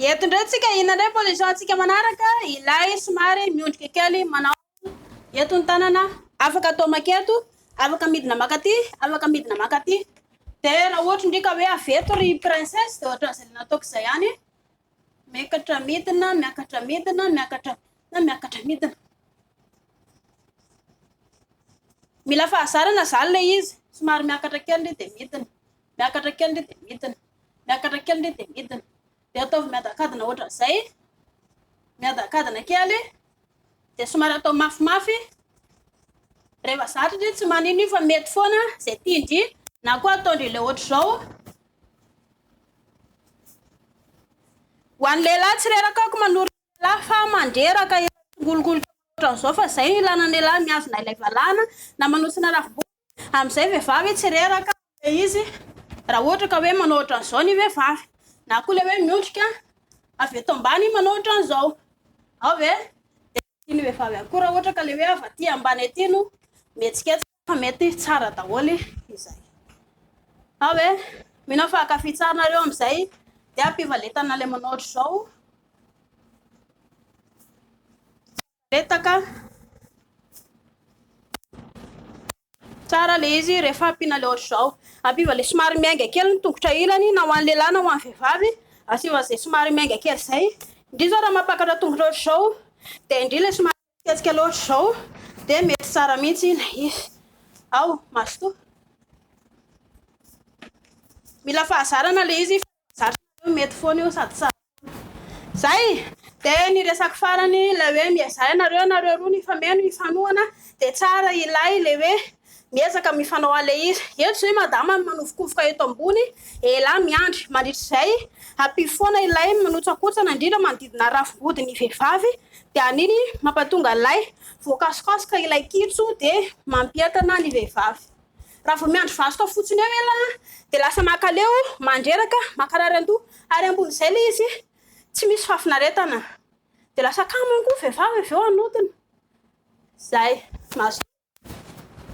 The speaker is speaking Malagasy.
Eto indray tsika, inona indray position antsika manaraka? Ilay somary miondrika kely manao eto ny tanana, afaka atao maketo, afaka midina makaty, afaka midina makaty. Dia raha ohatra indray ka hoe avy eto ry princesse dia ohatran'izay nataoko izay ihany. Miakatra midina, miakatra midina, miakatra midina, miakatra midina. Mila fahazarana izany ilay izy, somary miakatra kely ndry dia midina, miakatra kely ndry dia midina, miakatra kely ndry dia midina. Dia ataovy miadakadina ohatran'izay, miadakadina kely, dia somary atao mafimafy. Rehefa zatra ndry tsy manino io fa mety foana izay tian-dry, na koa ataon-dry ilay ohatr'izao. Ho an'ny lehilahy tsy reraka aho ko manoro lehilahy fa mandreraka efa tsingolongolotra ohatran'izao fa izay no ilana ny lehilahy mihazona ilay valahana na manosina ravim-bolo amin'izay vehivavy tsy reraka ilay izy raha ohatra ka hoe manao ohatran'izao ny vehivavy na koa ilay hoe miondrika avy eto ambany manao ohatran'izao ao ve dia ny vehivavy ihany koa raha ohatra ka ilay hoe avy aty ambany aty no mihetsiketsika Fa mety tsara daholo izay. Ao e! Mino aho fa hankafy tsara nareo amin'izay dia ampivaletana ilay manao ohatr'izao. Letaka. Tsara ilay izy rehefa ampiana ilay ohatr'izao. Ampiva ilay somary miainga kely ny tongotra ilany na ho an'ny lehilahy na ho an'ny vehivavy. Asiva izay somary miainga kely izay. Indrindra izao raha mampakatra tongotra ohatr'izao dia indrindra ilay somary Mihetsika loatra izao dia mety tsara mihitsy ilay izy. Ao, mazotoa. Mila fahazarana ilay izy, fahazarana mety foana io sady tsara. Zay, dia ny resako farany ilay hoe miezaha ianareo, nareo roa ny hifameno, hifanohana, dia tsara ilay ilay hoe miezaka mifanao an'ilay izy. Eto izao i madama no manovokovoka eto ambony, elah miandry. Mandritra izay, ampio foana ilay manotsakotsana indrindra manodidina ravim-body ny vehivavy, dia an'iny mampatonga an'ilay voakasokasoka ilay kitso dia mampientana ny vehivavy. Raha vao miandry vasoka fotsiny eo elah dia lasa mankaleo, mandreraka, mankarary an-doha, ary ambon'izay ilay izy tsy misy fahafinaretana. Dia lasa kamo ihany koa ny vehivavy avy eo hanodina. Zay. Mazotoa.